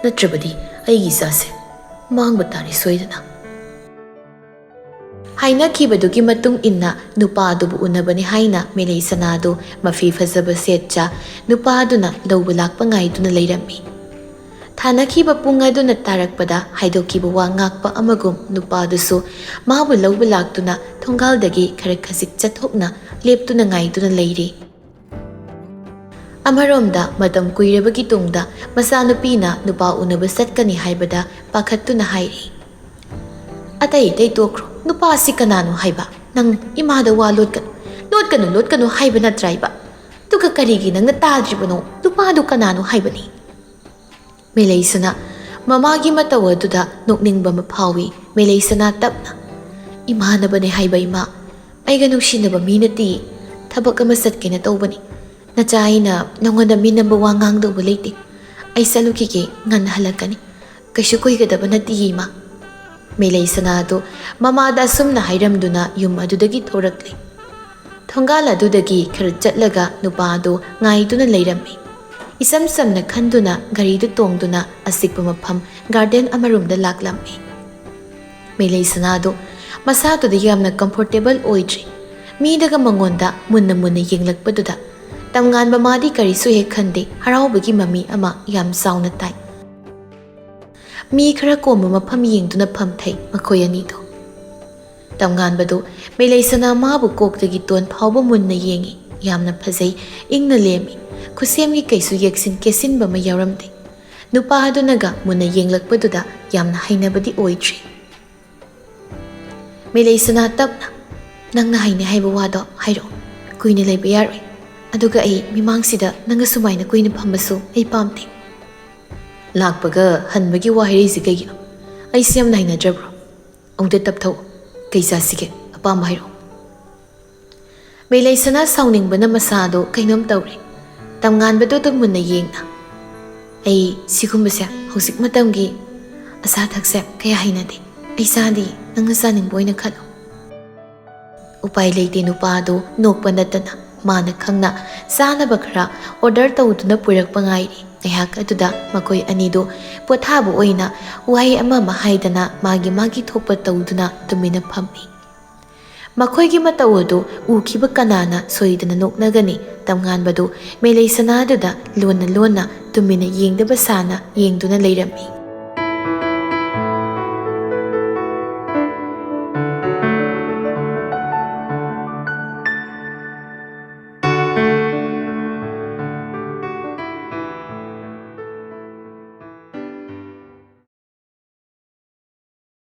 ꯅꯠꯇ꯭ꯔꯕꯗꯤ ꯑꯩꯒꯤ ꯏꯆꯥꯁꯦ ꯃꯥꯡꯕ ꯇꯥꯔꯦ ꯁꯣꯏꯗꯅ꯫ ꯍꯥꯏꯅꯈꯤꯕꯗꯨꯒꯤ ꯃꯇꯨꯡ ꯏꯟꯅ ꯅꯨꯄꯥ ꯑꯗꯨꯕꯨ ꯎꯅꯕꯅꯤ ꯍꯥꯏꯅ ꯃꯦꯂꯩ ꯁꯅꯥꯗꯨ ꯃꯐꯤ ꯐꯖꯕ ꯁꯦꯠꯆ ꯅꯨꯄꯥ ꯑꯗꯨꯅ ꯂꯧꯕ ꯂꯥꯛꯄ ꯉꯥꯏꯗꯨꯅ ꯂꯩꯔꯝꯃꯤ꯫ ꯊꯥꯅꯈꯤꯕ ꯄꯨꯡ ꯑꯗꯨꯅ ꯇꯥꯔꯛꯄꯗ ꯍꯥꯏꯗꯣꯛꯈꯤꯕ ꯋꯥ ꯉꯥꯛꯄ ꯑꯃꯒꯨꯝ ꯅꯨꯄꯥ ꯑꯗꯨꯁꯨ ꯃꯥꯕꯨ ꯂꯧꯕ ꯂꯥꯛꯇꯨꯅ ꯊꯣꯡꯒꯥꯜꯗꯒꯤ ꯈꯔ ꯈꯖꯤꯛ ꯆꯠꯊꯣꯛꯅ ꯂꯦꯞꯇꯨꯅ ꯉꯥꯏꯗꯨꯅ ꯂꯩꯔꯤ꯫ ꯑꯃꯔꯣꯝꯗ ꯃꯇꯝ ꯀꯨꯏꯔꯕꯒꯤ ꯇꯨꯡꯗ ꯃꯆꯥꯅꯨꯄꯤꯅ ꯅꯨꯄꯥ ꯎꯅꯕ ꯆꯠꯀꯅꯤ ꯍꯥꯏꯕꯗ ꯄꯥꯈꯠꯇꯨꯅ ꯍꯥꯏꯔꯤ, "ꯑꯇꯩ ꯑꯇꯩ ꯇꯣꯛꯈ꯭ꯔꯣ, ꯅꯨꯄꯥ ꯑꯁꯤ ꯀꯅꯥꯅꯣ ꯍꯥꯏꯕ? ꯅꯪ ꯏꯃꯥꯗ ꯋꯥ ꯂꯣꯠꯀꯅꯨ, ꯂꯣꯠꯀꯅꯨ, ꯂꯣꯠꯀꯅꯨ ꯍꯥꯏꯕ ꯅꯠꯇ꯭ꯔꯥ ꯏꯕ? ꯑꯗꯨꯒ ꯀꯔꯤꯒꯤ ꯅꯪꯅ ꯇꯥꯗ꯭ꯔꯤꯕꯅꯣ? ꯅꯨꯄꯥꯗꯨ ꯀꯅꯥꯅꯣ ꯍꯥꯏꯕꯅꯤ?" ꯃꯦꯂꯩꯁꯅꯥ ꯃꯃꯥꯒꯤ ꯃꯇꯧ ꯑꯗꯨꯗ ꯅꯣꯛꯅꯤꯡꯕ ꯑꯃ ꯐꯥꯎꯏ꯫ ꯃꯦꯂꯩꯁꯅꯥ ꯇꯞꯅ, "ꯏꯃꯥꯟꯅꯕꯅꯦ ꯍꯥꯏꯕ ꯏꯃꯥ, ꯑꯩꯒ ꯅꯨꯡꯁꯤꯅꯕ ꯃꯤ ꯅꯠꯇꯦ꯫ ꯊꯕꯛ ꯑꯃ ꯆꯠꯀꯦꯅ ꯇꯧꯕꯅꯤ꯫ ꯅꯆꯥ ꯑꯩꯅ ꯅꯉꯣꯟꯗ ꯃꯤ ꯅꯝꯕ ꯋꯥ ꯉꯥꯡꯗꯧꯕ ꯂꯩꯇꯦ꯫ ꯑꯩ ꯆꯠꯂꯨꯈꯤꯒꯦ, ꯉꯟꯅ ꯍꯜꯂꯛꯀꯅꯤ꯫ ꯀꯩꯁꯨ ꯀꯨꯏꯒꯗꯕ ꯅꯠꯇꯦ ꯏꯃꯥ"꯫ ꯃꯦꯂꯩ ꯁꯅꯥꯗꯨ ꯃꯃꯥꯗ ꯑꯁꯨꯝꯅ ꯍꯥꯏꯔꯝꯗꯨꯅ ꯌꯨꯝ ꯑꯗꯨꯗꯒꯤ ꯊꯣꯔꯛꯂꯦ꯫ ꯊꯣꯡꯒꯥꯜ ꯑꯗꯨꯗꯒꯤ ꯈꯔ ꯆꯠꯂꯒ ꯅꯨꯄꯥ ꯑꯗꯨ ꯉꯥꯏꯗꯨꯅ ꯂꯩꯔꯝꯃꯤ꯫ ꯏꯁꯝ ꯁꯝꯅ ꯈꯟꯗꯨꯅ ꯒꯥꯔꯤꯗꯨ ꯇꯣꯡꯗꯨꯅ ꯑꯆꯤꯛꯄ ꯃꯐꯝ ꯒꯥꯔꯗꯦꯟ ꯑꯃꯔꯣꯝꯗ ꯂꯥꯛꯂꯝꯃꯤ꯫ ꯃꯦꯂꯩ ꯁꯅꯥꯗꯨ ꯃꯁꯥꯗꯨꯗ ꯌꯥꯝꯅ ꯀꯝꯐꯣꯔꯇꯦꯕꯜ ꯑꯣꯏꯗ꯭ꯔꯤ꯫ ꯃꯤꯗꯒ ꯃꯉꯣꯟꯗ ꯃꯨꯟꯅ ꯃꯨꯟꯅ ꯌꯦꯡꯂꯛꯄꯗꯨꯗ ꯇꯝꯉꯥꯟꯕ ꯃꯥꯗꯤ ꯀꯔꯤꯁꯨ ꯍꯦꯛ ꯈꯟꯗꯦ, ꯍꯔꯥꯎꯕꯒꯤ ꯃꯃꯤ ꯑꯃ ꯌꯥꯝ ꯆꯥꯎꯅ ꯇꯥꯏ꯫ ꯃꯤ ꯈꯔ ꯀꯣꯝꯕ ꯃꯐꯝ ꯌꯦꯡꯗꯨꯅ ꯐꯝꯊꯩ ꯃꯈꯣꯏ ꯑꯅꯤꯗꯣ꯫ ꯇꯝꯉꯥꯟꯕꯗꯨ ꯃꯦꯂꯩ ꯁꯅꯥ ꯃꯥꯕꯨ ꯀꯣꯛꯇꯒꯤ ꯇꯣꯟ ꯐꯥꯎꯕ ꯃꯨꯟꯅ ꯌꯦꯡꯏ꯫ ꯌꯥꯝꯅ ꯐꯖꯩ, ꯏꯪꯅ ꯂꯦꯝꯃꯤ꯫ ꯈꯨꯠꯁꯦꯝꯒꯤ ꯀꯩꯁꯨ ꯌꯦꯛꯁꯤꯟ ꯀꯦꯁꯤꯟꯕ ꯑꯃ ꯌꯥꯎꯔꯝꯗꯦ꯫ ꯅꯨꯄꯥ ꯑꯗꯨꯅꯒ ꯃꯨꯟꯅ ꯌꯦꯡꯂꯛꯄꯗꯨꯗ ꯌꯥꯝꯅ ꯍꯩꯅꯕꯗꯤ ꯑꯣꯏꯗ꯭ꯔꯤ꯫ ꯃꯦꯂꯩ ꯁꯅꯥ ꯇꯞꯅ, "ꯅꯪꯅ ꯍꯥꯏꯅꯤ ꯍꯥꯏꯕ ꯋꯥꯗꯣ ꯍꯥꯏꯔꯛꯑꯣ꯫ ꯀꯨꯏꯅ ꯂꯩꯕ ꯌꯥꯔꯣꯏ꯫ ꯑꯗꯨꯒ ꯑꯩ ꯃꯤꯃꯥꯡꯁꯤꯗ ꯅꯪꯒ ꯁꯨꯃꯥꯏꯅ ꯀꯨꯏꯅ ꯐꯝꯕꯁꯨ ꯑꯩ ꯄꯥꯝꯗꯦ꯫ ꯂꯥꯛꯄꯒ ꯍꯟꯕꯒꯤ ꯋꯥ ꯍꯥꯏꯔꯛꯏꯁꯦ ꯀꯩꯒꯤꯅꯣ? ꯑꯩꯁꯦ ꯌꯥꯝꯅ ꯍꯩꯅꯗ꯭ꯔꯕ꯭ꯔꯣ? ꯑꯃꯨꯛꯇ ꯇꯞꯊꯧ꯫ ꯀꯩ ꯆꯥꯁꯤꯒꯦ? ꯑꯄꯥꯝꯕ ꯍꯥꯏꯔꯛꯑꯣ"꯫ ꯃꯦꯂꯩꯁꯅꯥ ꯁꯥꯎꯅꯤꯡꯕꯅ ꯃꯁꯥꯗꯣ ꯀꯩꯅꯣꯝ ꯇꯧꯔꯦ꯫ ꯇꯝꯉꯥꯟꯕꯗꯨꯗ ꯃꯨꯟꯅ ꯌꯦꯡꯅ, "ꯑꯩ ꯁꯤꯒꯨꯝꯕꯁꯦ, ꯍꯧꯖꯤꯛ ꯃꯇꯝꯒꯤ ꯑꯆꯥ ꯑꯊꯛꯁꯦ ꯀꯌꯥ ꯍꯩꯅꯗꯦ꯫ ꯑꯩ ꯆꯥꯗꯦ, ꯅꯪꯅ ꯆꯥꯅꯤꯡꯕ ꯑꯣꯏꯅ ꯈꯜꯂꯣ"꯫ ꯎꯄꯥꯏ ꯂꯩꯇꯦ, ꯅꯨꯄꯥ ꯑꯗꯨ ꯅꯣꯛꯄ ꯅꯠꯇꯅ ꯃꯥꯅ ꯈꯪꯅ ꯆꯥꯅꯕ ꯈꯔ ꯑꯣꯔꯗꯔ ꯇꯧꯗꯨꯅ ꯄꯨꯔꯛꯄ ꯉꯥꯏꯔꯤ꯫ ꯉꯥꯏꯍꯥꯛ ꯑꯗꯨꯗ ꯃꯈꯣꯏ ꯑꯅꯤꯗꯨ ꯄꯣꯊꯥꯕ ꯑꯣꯏꯅ ꯋꯥꯍꯩ ꯑꯃ ꯑꯃ ꯍꯥꯏꯗꯅ ꯃꯥꯒꯤ ꯃꯥꯒꯤ ꯊꯣꯛꯄ ꯇꯧꯗꯨꯅ ꯇꯨꯃꯤꯟꯅ ꯐꯝꯃꯤ꯫ ꯃꯈꯣꯏꯒꯤ ꯃꯇꯧ ꯑꯗꯨ ꯎꯈꯤꯕ ꯀꯅꯥꯅ ꯁꯣꯏꯗꯅ ꯅꯣꯛꯅꯒꯅꯤ꯫ ꯇꯝꯉꯥꯟꯕꯗꯨ ꯃꯦꯂꯩ ꯁꯅꯥꯗꯨꯗ ꯂꯣꯟꯅ ꯂꯣꯟꯅ ꯇꯨꯃꯤꯟꯅ ꯌꯦꯡꯗꯕ ꯁꯥꯅ ꯌꯦꯡꯗꯨꯅ ꯂꯩꯔꯝꯃꯤ꯫